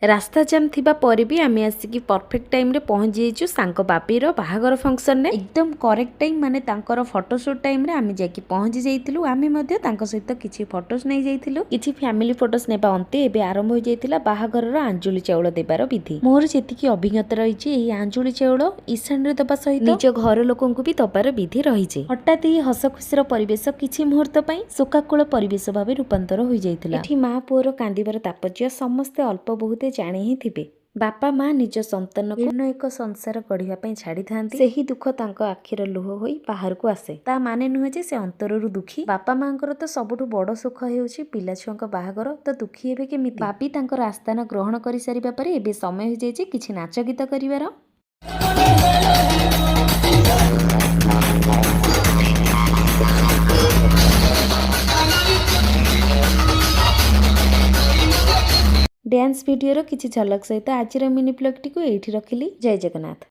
ରାସ୍ତା ଜାମ୍ ଥିବା ପରେ ବି ଆମେ ଆସିକି ପରଫେକ୍ଟ ଟାଇମ୍ରେ ପହଞ୍ଚି ଯାଇଛୁ ସାଙ୍ଗ ବାପିର ବାହାଘର ଫଙ୍କସନରେ। ଏକଦମ କରେକ୍ଟ ଟାଇମ୍, ମାନେ ତାଙ୍କର ଫଟୋସୁଟ୍ ଟାଇମ୍ରେ ଆମେ ଯାଇକି ପହଞ୍ଚି ଯାଇଥିଲୁ। ଆମେ ମଧ୍ୟ ତାଙ୍କ ସହିତ କିଛି ଫଟୋସ୍ ନେଇଯାଇଥିଲୁ। କିଛି ଫ୍ୟାମିଲି ଫଟୋସ୍ ନେବା ଅନ୍ତେ ଏବେ ଆରମ୍ଭ ହୋଇଯାଇଥିଲା ବାହାଘରର ଆଞ୍ଜୁଳି ଚାଉଳ ଦେବାର ବିଧି। ମୋର ଯେତିକି ଅଭିଜ୍ଞତା ରହିଛି, ଏହି ଆଞ୍ଜୁଳି ଚାଉଳ ଇଶାଣରେ ଦେବା ସହିତ ନିଜ ଘର ଲୋକଙ୍କୁ ବି ଦବାର ବିଧି ରହିଛି। ହଠାତ୍ ଏହି ହସ ଖୁସିର ପରିବେଶ କିଛି ମୁହୂର୍ତ୍ତ ପାଇଁ ଶୋକାକୁଳ ପରିବେଶ ଭାବେ ରୂପାନ୍ତର ହୋଇଯାଇଥିଲା। ଏଠି ମା ପୁଅର କାନ୍ଦିବାର ତାତ୍ପର୍ଯ୍ୟ ସମସ୍ତେ ଅଳ୍ପ ବହୁତେ ଜାଣି ହିଁ ଥିବେ। ବାପା ମା ନିଜ ସନ୍ତାନକୁ ଭିନ୍ନ ଏକ ସଂସାର ଗଢ଼ିବା ପାଇଁ ଛାଡ଼ିଥାନ୍ତି। ସେହି ଦୁଃଖ ତାଙ୍କ ଆଖିର ଲୁହ ହୋଇ ବାହାରକୁ ଆସେ। ତା ମାନେ ନୁହେଁ ଯେ ସେ ଅନ୍ତରରୁ ଦୁଃଖୀ। ବାପା ମାଙ୍କର ତ ସବୁଠୁ ବଡ଼ ସୁଖ ହେଉଛି ପିଲା ଛୁଆଙ୍କ ବାହାଘର, ତ ଦୁଃଖୀ ହେବେ କେମିତି? ବାପି ତାଙ୍କର ଆସ୍ଥାନ ଗ୍ରହଣ କରିସାରିବା ପରେ ଏବେ ସମୟ ହୋଇଯାଇଛି କିଛି ନାଚ ଗୀତ କରିବାର। ଡ୍ୟାନ୍ସ ଭିଡ଼ିଓର କିଛି ଝଲକ ସହିତ ଆଜିର ମିନି ବ୍ଲଗ୍ଟିକୁ ଏଇଠି ରଖିଲି। ଜୟ ଜଗନ୍ନାଥ।